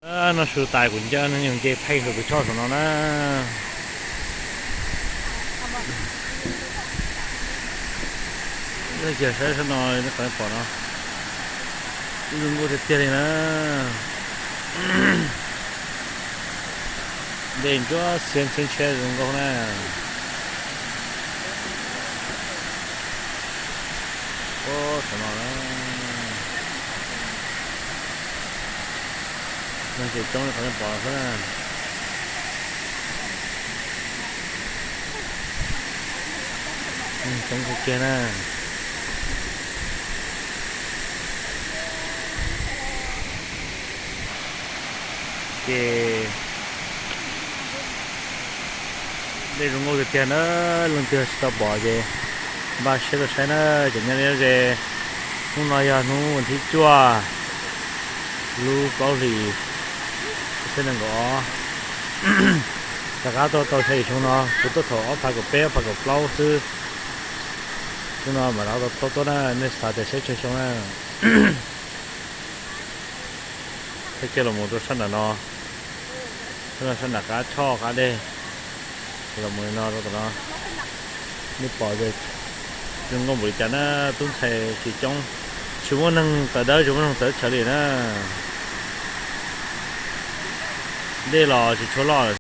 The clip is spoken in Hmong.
No su tas kuv nco neeg nce pheej hauv pes tshoj saum no na. Ib pliag saib sab no, qhov nej pom no, ib zoo nkauj tiag tiag li na. Dej ntsuab xiab ntxhiab ntxhiab zoo nkauj na. Ub, saum no na, neeg ces coob li qhov nej pom xwb na. Neeg coob kawg kiag na. Ces dej zoo nkauj tiag tiag na, leej twg tsis tau pom ces npaj siab tuaj saib na. Cov nyob deb ze, hnub no yog hnub thib cuaj lub plaub hlis, xyoo nees nkaum ob. Rov qab tuaj tau xya yim xyoo no, kuv tuaj thaum ob phav kaum peb ob phav kaum plaub xwb. Xyoo no mam rov qab tau tuaj na, nej xav tias saib tsawg xyoo na. Txoj kev los mus rau sab nram no, sab nram qab tshoj qab dej, los mus li no rau tom no. Nej pom zoo nkauj npaum li cas na, tub ntxhais tsis coob, tsis muaj neeg tawv dawb, tsis muaj neeg txawv chaw li na. Dej los tsis tshua loj lawm,